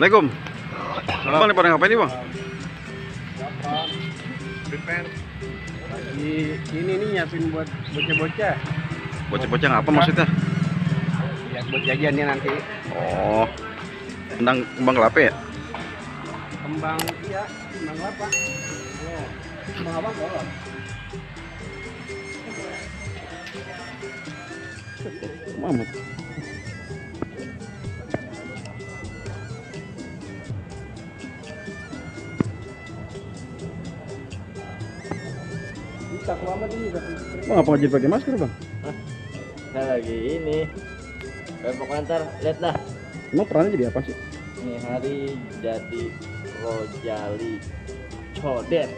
Assalamualaikum. Bang, nih pada ngapain nih bang? Prepare. Lagi ini nih nyiapin buat bocah-bocah. Bocah-bocah apa maksudnya? Ya buat jajannya nanti. Oh, kembang kelapa ya? Kembang iya, kembang kelapa. Oh, kembang apa bolong? Mamat. Bisa kelamat ini kan. Bang, apa wajib pakai masker bang? Saya lagi ini pokoknya ntar lihat dah. Emang perannya jadi apa sih? Ini hari jadi Rojali Codet.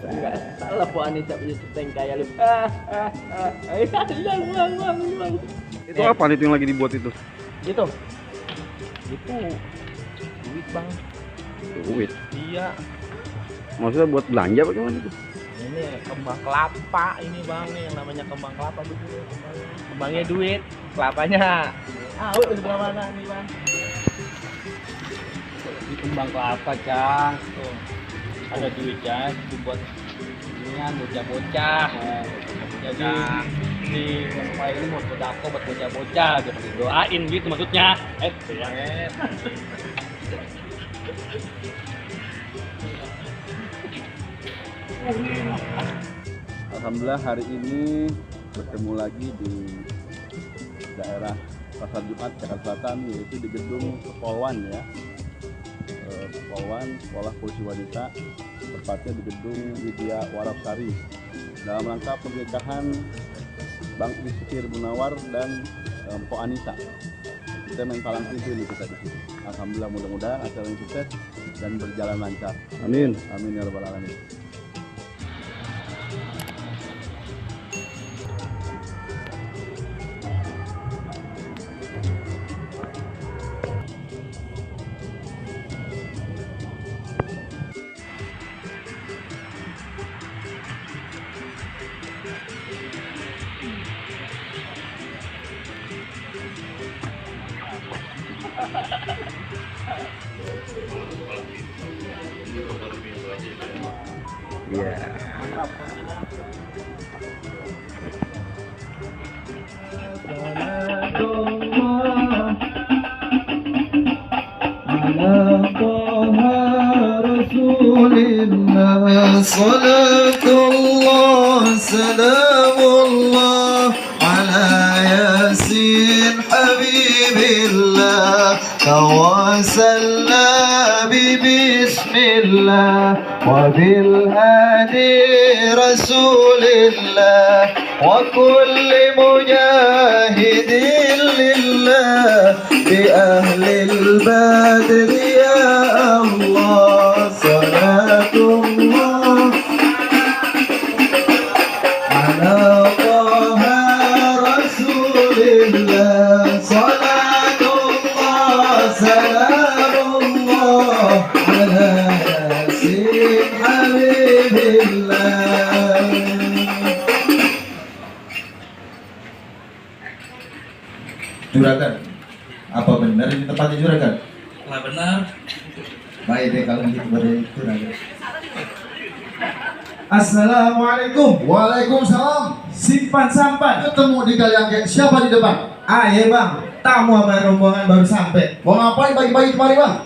Enggak salah Bu Anissa punya seteng kayak lu. Hilang. Itu apa itu yang lagi dibuat itu? Gitu. Itu duit bang. Duit. Iya. Maksudnya buat belanja apa gimana itu? Ini kembang kelapa ini bang, nih yang namanya kembang kelapa begitu. Kembangnya duit, kelapanya. Udah sebelah mana nih bang? Ini kembang kelapa, Cang. Tuh, ada duitnya itu buat inian bocah-bocah. Jadi di rumah ini mau sodako buat bocah-bocah, gitu doain gitu maksudnya. Alhamdulillah hari ini bertemu lagi di daerah Pasar Jumat Jakarta Selatan, yaitu di gedung Kepolwan ya. Kepolwan Sekolah Polisi Wanita, tepatnya di gedung Widya Warapsari, dalam rangka pernikahan Bang Isfir Munawar dan Mpok Anissa. Kita main palang pintu nih kita di sini. Alhamdulillah, mudah-mudahan acara ini sukses dan berjalan lancar. Amin. Amin ya rabbal alamin. Iya. Salatullah, salamullah ala yasin habibillah, tawassalna bismillah wa bil hadi rasulillah wa kulli mujahidin lillah bi ahlil badri ya Allah. Salatullah ala taha rasulillah, salatullah salamullah ala yasin habibillah. Juragan, apa benar ini tempatnya juragan? Lah benar. Baik deh kalau gitu berarti juragan. Assalamualaikum. Waalaikumsalam. Simpan sampan. Ketemu di Kaliangke, siapa di depan? Ya bang, tamu sama rombongan baru sampai. Mau ngapain pagi-pagi kemari bang?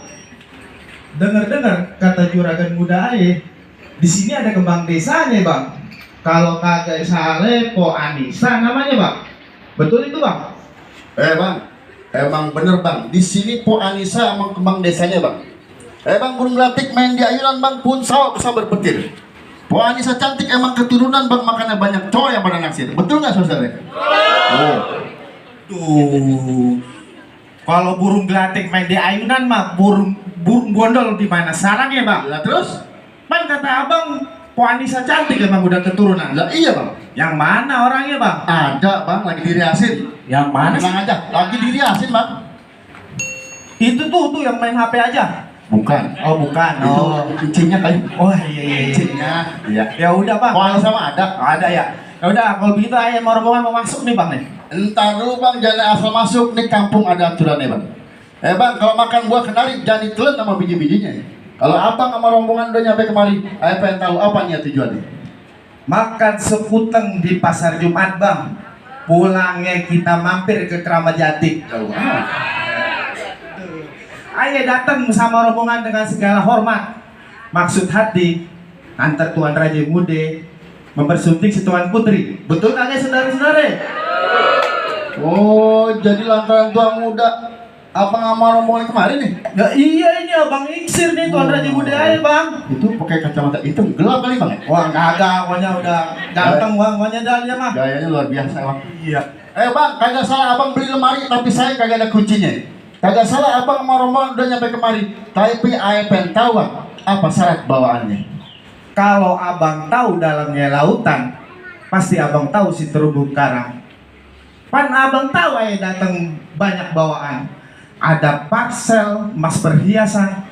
Dengar-dengar kata juragan muda di sini ada kembang desanya bang. Kalau kagak salah Po Anissa namanya bang. Betul itu bang? Bang, emang bener bang. Di sini Po Anissa emang kembang desanya bang. Bang, burung gelatik main di ayunan bang, pun sawah sambar petir. Po Anissa cantik emang keturunan bang, makanya banyak cowok yang pada naksir. Betul nggak saudara? Oh. Tuh. Kalau burung gelatik main di ayunan mah burung bondol di mana sarangnya bang? Lah terus? Kan kata abang Po Anissa cantik emang udah keturunan. Lah iya bang. Yang mana orangnya bang? Ada bang, lagi diriasin. Yang mana? Tenang aja, lagi diriasin bang. Itu tuh yang main HP aja. Bukan. Oh bukan. Itu Oh. incinya kali. Oh iya iya. Incinya. Iya. Ya udah bang. Po Anissa mah ada. Ada ya. Ya udah kalau begitu ayah mau rombongan mau masuk nih bang nih. Entar dulu bang, jangan asal masuk nih, kampung ada aturannya bang. Bang, kalau makan buah kenari jangan ditelan sama biji-bijinya. Kalau abang sama rombongan udah nyampe kemari, ayah pengen tahu apa niat tujuannya. Makan sekuteng di pasar Jumat bang. Pulangnya kita mampir ke Keramat Jati. Jauh amat. Ayah datang sama rombongan dengan segala hormat. Maksud hati antar Tuan Raja Mude mempersunting si Tuan Putri. Betul kagak saudara-saudara? Oh, jadi lantaran tua muda apa sama rombongan kemarin nih? Ya iya ini abang iksir nih Tuan Raja Mude ayah bang. Itu pakai kacamata hitam gelap kali bang ya? Wah kagak, pokoknya udah ganteng bang, pokoknya dah dia mah. Gayanya luar biasa bang. Iya. Bang, kagak salah abang beli lemari tapi saya kagak ada kuncinya. Kagak salah abang sama rombongan udah nyampe kemari, tapi ayah pengen tahu Bang, apa syarat bawaannya. Kalau abang tahu dalamnya lautan, pasti abang tahu si terumbu karang. Pan abang tahu ayah datang banyak bawaan. Ada parcel, emas perhiasan,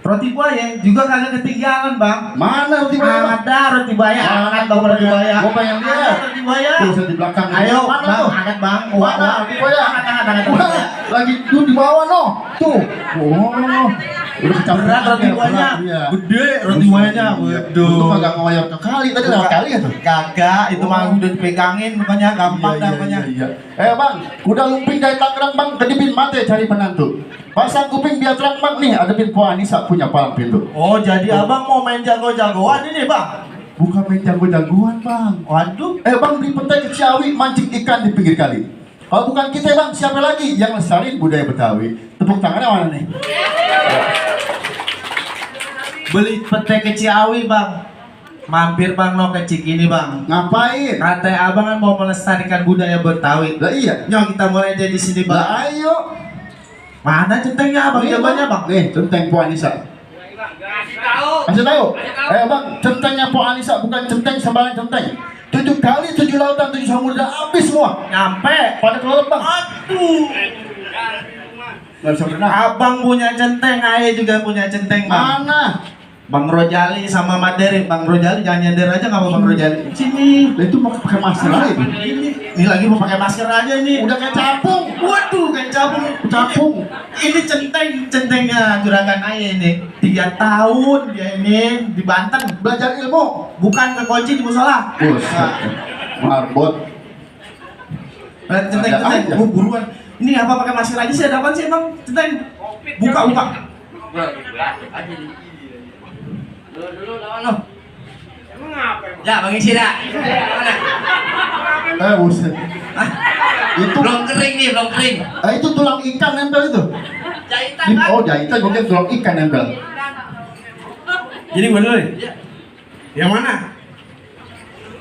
roti buaya juga kagak ketinggalan bang. Mana roti buaya bang? Ada roti buaya, angkat dong roti buaya. Gua pengen lihat. Ada roti buaya. Tuh, di belakang. Ayo mana bang, tuh? angkat bang. Mana roti buaya? Angkat. Wah, lagi tuh di bawah no. Tuh. Oh. Udah kecampur Berat roti buayanya, Iya. gede roti buayanya. Itu kagak ngoyor ke kali tadi lewat kali ya tuh. Kagak, itu mah udah dipegangin, bukannya gampang dah pokoknya. Iya. Bang, udah lumping dari Tangerang bang, kedipin mate cari penantu. Pasang kuping biar terang bang nih, adepin Po Anissa punya palang pintu. Oh jadi abang mau main jago-jagoan ini bang? Bukan main jago-jagoan bang. Waduh. Bang beli petai ke Ciawi mancing ikan di pinggir kali. Kalau bukan kita bang, siapa lagi yang lestariin budaya Betawi? Tepuk tangannya mana nih? Beli pete ke Ciawi bang. Mampir bang no ke Cikini bang. Ngapain? Katanya abang kan mau melestarikan budaya Betawi. Lah iya. Nyok kita mulai dari sini bang. Lah ayo. Mana centengnya abang? Nih, Jawabannya bang. Nih, centeng Po Anissa. Kasih tahu. Bang, centengnya Po Anissa bukan centeng sembarang centeng. 7 kali 7 lautan 7 samudra habis semua. Nyampe. Pada kelelep bang. Aduh. Nggak bisa berenang. Abang punya centeng, ayah juga punya centeng bang. Mana? Bang Rojali sama Maderi. Bang Rojali jangan nyender aja nggak mau Bang Rojali. Sini. Lah itu mau pakai masker aja itu. Ini lagi mau pakai masker aja ini. Udah kayak capung. Waduh, kayak capung. Capung. Ini centengnya juragan ayah ini. 3 tahun dia ini di Banten. Belajar ilmu. Bukan ke kunci di musola. Buset. Marbot. Lihat centeng. Ada aja. Buruan. Ini apa pakai masker aja sih? Ada apaan sih emang centeng? Buka. Dulu lawan lo. Emang apa? Ya, Bang Isi dah. Buset. Itu Belum kering nih, belum kering. itu tulang ikan nempel itu. Jahitan Ini, kan? oh jahitan, gue kira tulang ikan nempel. Jadi gue dulu nih. Yang mana?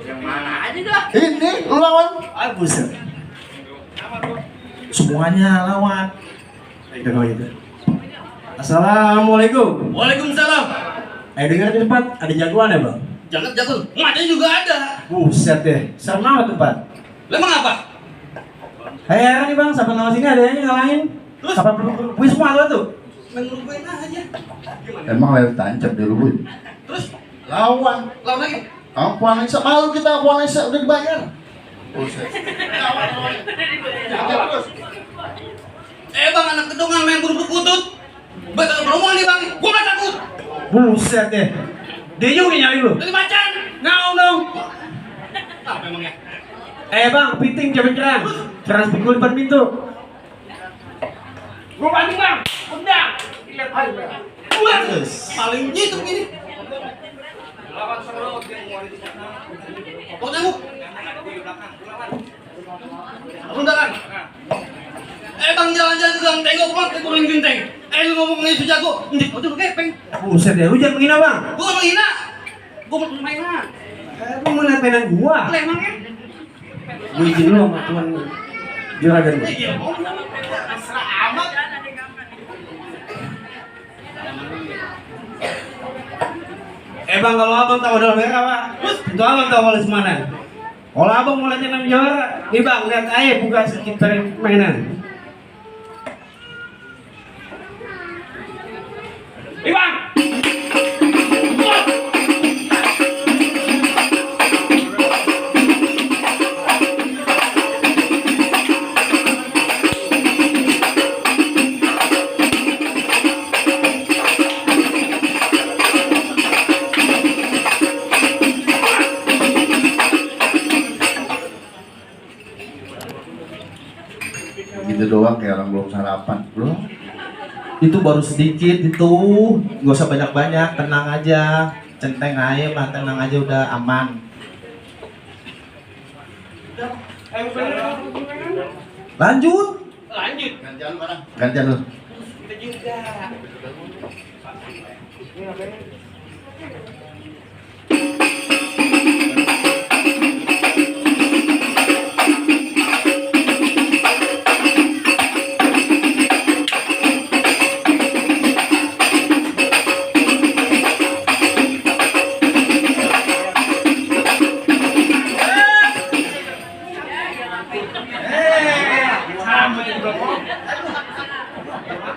Yang mana aja dah. Ini lu lawan. Buset. Semuanya lawan. Baik kalau gitu. Assalamualaikum. Waalaikumsalam. Dengar di tempat ada jagoan ya bang? Jangan jago. Ada juga ada. Buset deh. Serem amat tempat. Lah emang apa? Heran nih bang, sampai nama sini ada yang ngalahin. Terus? Sampai wih semua lo tuh. Main ngerubuhin aja. Emang layar tancap di lu. Terus Lawan. lawan lagi. Kamu Po Anissa, malu kita Po Anissa udah dibayar. Buset. Bang, anak kedongan main burung kutut. Baca promo nih bang. Gua nggak takut. Buset deh. Dia juga nyari lu. Dari macan. Ngaung dong. Apa emangnya? Bang, piting jangan cerang. Cerang pikul depan pintu. Gua bantu bang. Undang. Lihat aja. Gua paling gitu begini. Kau tengok. Undangan. Bang jalan-jalan ke gang tengok bang, turun genteng. Lu ngomongin itu jago, ini kau tuh kepeng. Buset deh, lu jangan menghina bang. Gua nggak menghina. Gua mau mainan. Lu mau liat mainan gua. Lah emangnya? Gua izin lu sama teman juragan gua. Iya, mau serah amat. Bang, kalau abang tahu dalam merah pak, itu abang tahu harus mana. Kalau abang mau lihat yang juara, nih bang, lihat aja buka sekitar mainan. Ibang. Gitu doang kayak orang belum sarapan. Belum. Itu baru sedikit itu, nggak usah banyak-banyak, tenang aja, centeng aja mah, tenang aja udah aman. Lanjut. Lanjut. Gantian lu. Kita juga.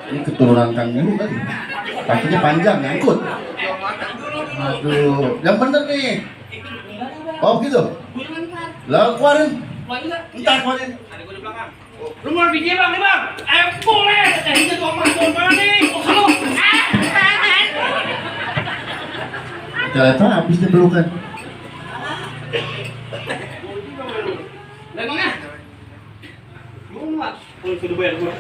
Ini keturunan Kang Guru kan. Kakinya panjang nyangkut. Aduh, yang bener nih. Oh gitu. Lah keluarin. Entar keluarin. Lu mau biji bang nih bang? Boleh. Ini tuh mana nih? Halo. Ternyata habis dia pelukan. Lemangnya. Lu nggak? Kudu bayar gua.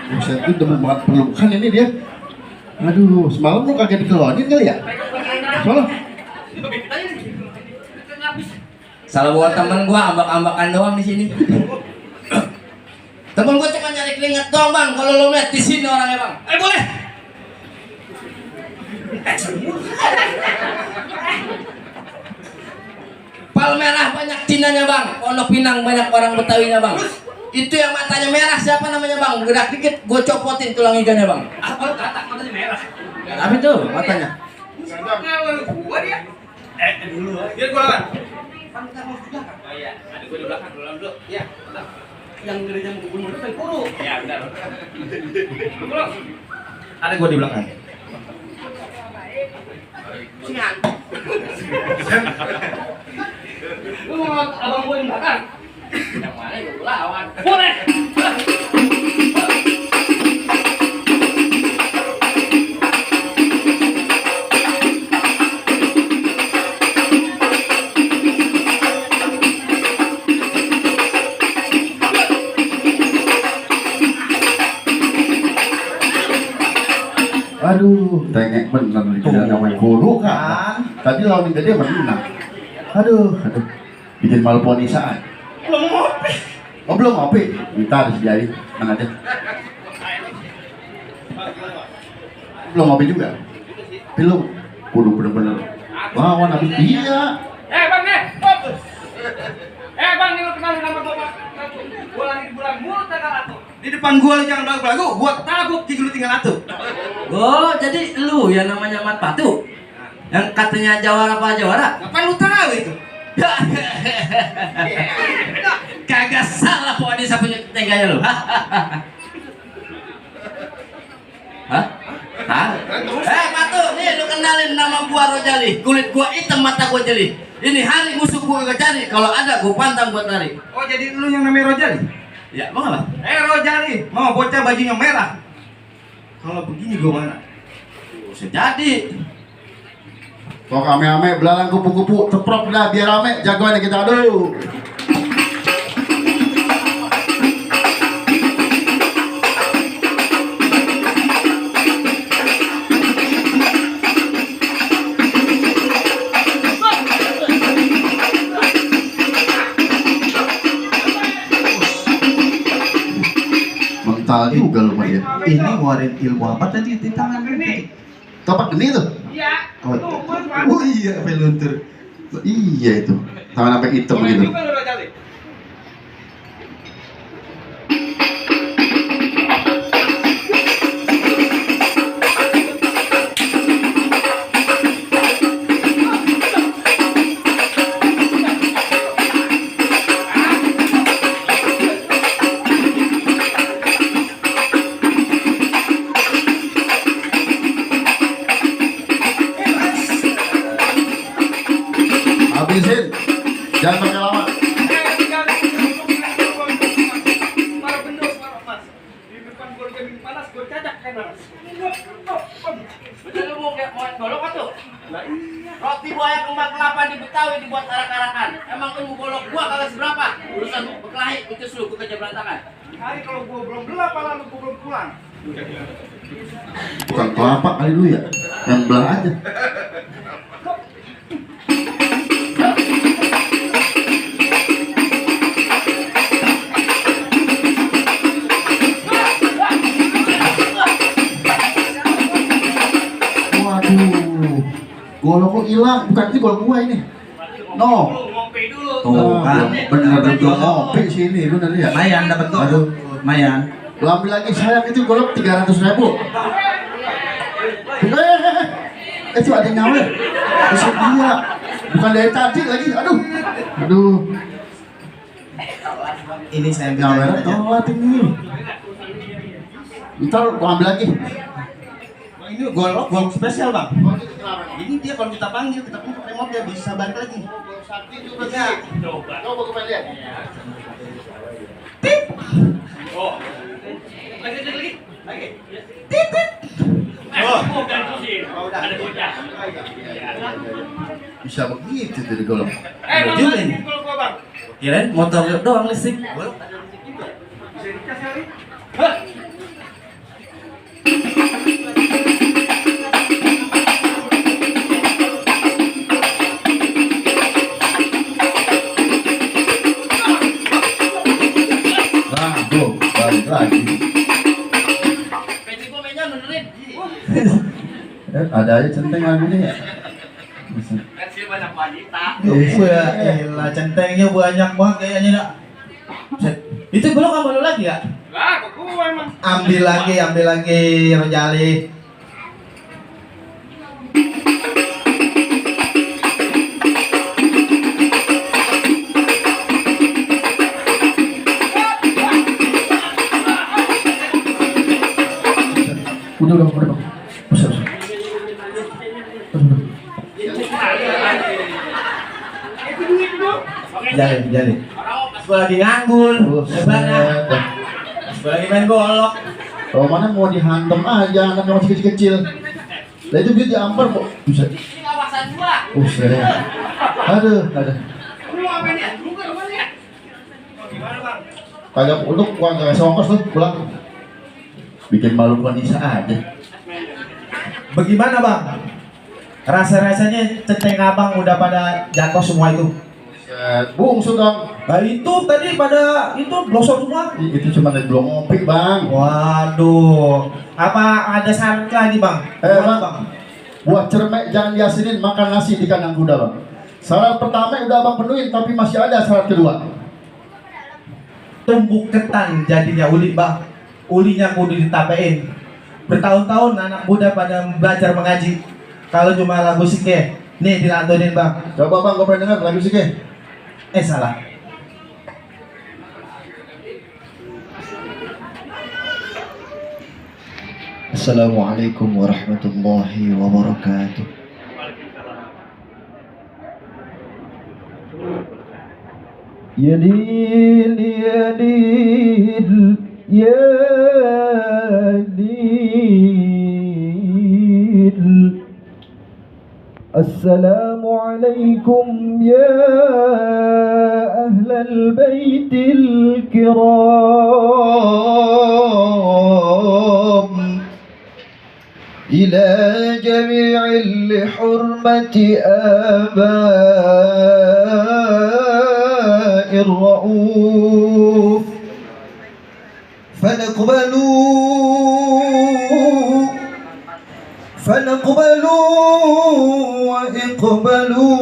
Buset, itu demen banget pelukan ini dia. Aduh, semalam lu kagak dikeluarin kali ya? Soalnya Salah buat temen gua ambak-ambakan doang di sini. Temen gua cuma nyari keringet doang bang. Kalau lo lihat di sini orangnya bang. Boleh. Palmerah banyak Cinanya bang. Pondok Pinang banyak orang Betawinya bang. Itu yang matanya merah siapa namanya bang? Gerak dikit gua copotin tulang iganya bang. Apa kata matanya merah? Apa itu matanya? Gua dia. Dulu. Biar gua lawan. Oh iya, ada gua di belakang dulu. Iya, bentar. Yang dari jam gubernur itu Puru. Iya, benar. Dulu. Ada gua di belakang. Singan. Lu mau abang gua di belakang? Yang mana gua lawan? Boleh. aduh, tengek bener nih kita namanya Guru kan. Tadi lawan yang gede menang. Aduh, bikin malu ponisaan. Belum ngopi. Oh belum ngopi, ntar disediain. Mana deh? Belum ngopi juga. Belum. Kudu bener-bener. Lawan habis dia. Bang, bang, ini kenalin nama gua Pak. Gua lagi di bulan mulu tanggal 1. Di depan gua jangan belagu-belagu, gua tabuk di dulu tinggal atuh. Oh, jadi lu yang namanya Mat Patu? Yang katanya jawara. Ngapain lu tahu itu? Kagak salah pokoknya saya punya teganya lu. Hah? Patu, nih lu kenalin nama gua Rojali. Kulit gua hitam, mata gua jeli. Ini hari musuh gua gak cari. Kalau ada gua pantang buat lari. Oh, jadi lu yang namanya Rojali? Ya, mau apa? Rojali, mau bocah bajunya merah. Kalau begini gua mana? Bisa jadi. Kok ame-ame belalang kupu-kupu teprok dah biar rame jagoannya kita aduh. Mental juga lu Maria. Ini ngeluarin ilmu apa tadi di tangan ini? Topak geni tuh. Iya. Oh iya, peluntur. Iya itu. Tangan sampai hitam gitu. Juga lu Rojali. Habisin. Jangan pakai lama. Para bendok, para mas. Di depan gol kambing panas, gol cadak kan mas. Betul lu mau kayak golok apa tuh? Roti buaya kembang kelapa di Betawi dibuat arak-arakan. Emang lu golok gua kagak seberapa? Urusan berkelahi putus lu gua kerja berantakan. Hari kalau gua belum gelap, lalu gua belum pulang. Bukan kelapa kali dulu ya. Yang belah aja. Waduh. Golok kok hilang, bukan itu golok gua ini. No. Ngopi dulu. Tuh kan, Bener-bener ngopi sini, bener ya. Mayan dapat tuh. Aduh. Mayan. Lu ambil lagi sayang itu golok 300.000. Itu ada nyawa. Besok dia. Bukan dari tadi lagi. Aduh. Aduh. Ini saya Nyawa telat ini. Ntar gua ambil lagi. Bang, ini golok spesial bang. Ini dia kalau kita panggil remote dia bisa balik lagi. Coba gua lihat. Oh. Lagi. Oh. Udah terusin. Ada bocah. Bisa begitu dari golok. Bang, juga lagi ini. gol gua bang. Kirain motor doang listrik. Bisa dicas kali. Aduh, balik lagi. Peci gua mainnya benerin. Ada aja centeng lagunya ya. Bisa. Kasih banyak wanita. Wah, centengnya banyak banget kayaknya nak. Itu golok kamu lu lagi ya? Lah, kok gua emang. Ambil lagi Rojali. Udah. Usah. Itu duit itu. Jali. Pas gua lagi nganggur, hebatnya. Pas gua lagi main golok. Kalau mana mau dihantam aja anaknya masih kecil-kecil. Lah itu dia diampar kok. Bisa. Ini kawasan gua. Usah. Aduh. Lu apa nih? Lu kan mana ya? Gimana bang? Kagak uluk gua enggak ngasih ongkos tuh pulang. Bikin malu Vanessa aja. Bagaimana bang? Rasa-rasanya centeng abang udah pada jatuh semua itu. Bungsu dong. Nah itu tadi pada itu blosor semua. Itu cuma dari belum ngopi bang. Waduh, apa ada syarat lagi bang? Bang. Buat cermek jangan diasinin makan nasi di kandang kuda bang. Syarat pertama udah abang penuhin tapi masih ada syarat kedua. Tumbuk ketan jadinya uli bang. Ulinya kudu ditapein. Bertahun-tahun anak muda pada belajar mengaji. Kalau cuma lagu sike, nih dilantunin bang. Coba bang, gue pernah dengar lagu sih ke? Salah. Assalamualaikum warahmatullahi wabarakatuh. Ya lil ya lil ya lil. Assalamualaikum ya ahlal baitil kiram. إلى جميع لحرمة آباء الرؤوف فنقبلوا وإقبلوا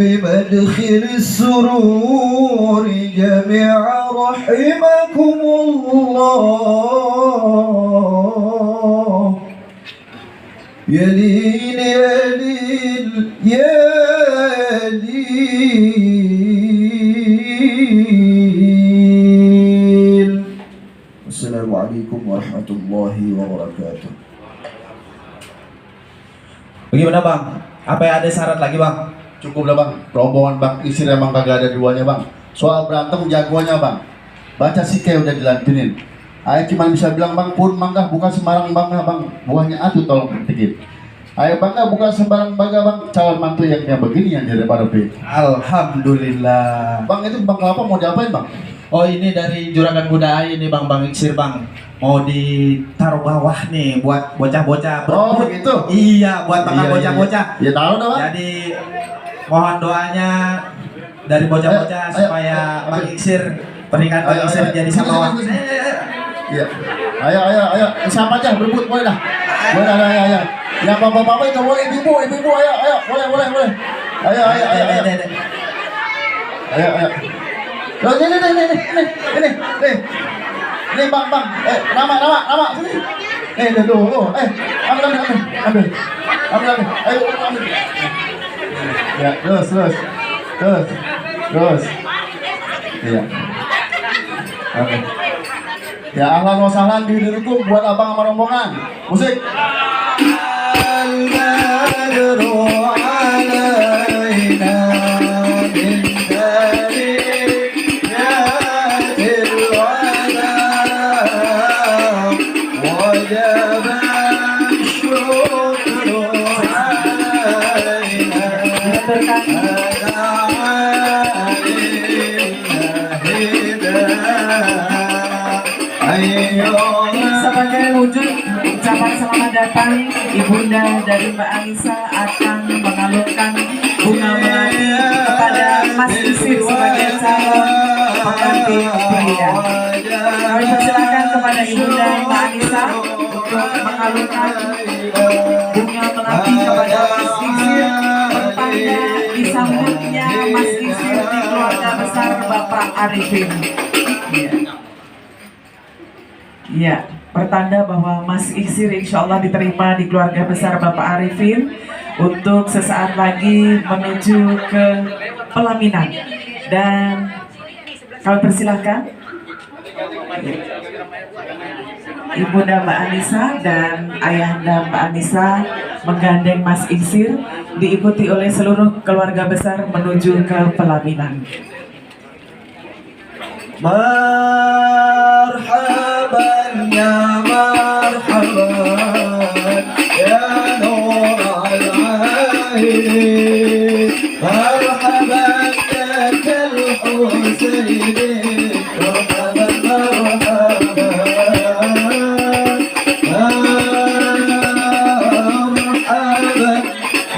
بمدخل السرور جميعا رحمكم الله. يا ليل يا ليل يا ليل. السلام عليكم ورحمة الله وبركاته. Bagaimana bang? Apa ada syarat lagi bang? cukup lah bang. Rombongan bang Isir emang kagak ada duanya bang. Soal berantem jagonya bang. Baca sike udah dilantinin. Ayo cuma bisa bilang bang pun mangga bukan sembarang bangga bang. Buahnya atuh tolong petikin. Ayo bangga bukan sembarang bangga bang. Calon mantu yang kayak begini yang daripada P. Alhamdulillah. Bang itu bang kelapa mau diapain bang? Oh ini dari Juragan Budaya ini Bang Iksir Bang. Mau ditaruh bawah nih buat bocah-bocah. Oh begitu. Iya, buat makan Iya, bocah-bocah. Ya taruh dah bang. Jadi mohon doanya dari bocah-bocah Ayo, supaya ayo, Bang ambil. Iksir pernikahan Bang Ayo, Iksir ayo. jadi sama bawah. Iya. Ayo. Siapa aja berebut boleh dah. Boleh dah, ayo. Yang bapak-bapak itu boleh, ibu, ayo. Boleh. Ayo. Ayo. Loh, ini. Ini bang. Nama. Sini. Tuh. Ambil. Ayo, ambil. Ya, terus. Iya. Oke. Ya ahlan wa sahlan dirikum buat abang sama rombongan. Musik. Al-badru alaina min dariyatil wala wajaba syukru Sebagai wujud ucapan selamat datang, Ibunda dari Mbak Anissa akan mengalungkan bunga melati kepada Mas Isir sebagai calon pengantin pria. Kami persilakan kepada Ibunda Mbak Anissa untuk mengalungkan bunga melati kepada Mas Isir pertanda disambutnya Mas Isir di keluarga besar Bapak Arifin. Ya, pertanda bahwa Mas Iksir insya Allah diterima di keluarga besar Bapak Arifin untuk sesaat lagi menuju ke pelaminan. Dan kami persilahkan Ibunda Mbak Anissa dan Ayahanda Mbak Anissa menggandeng Mas Iksir diikuti oleh seluruh keluarga besar menuju ke pelaminan. Marhaban ya marhaban ya nur al-aini marhaban dakal husaini marhaban marhaban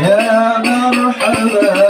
ya marhaban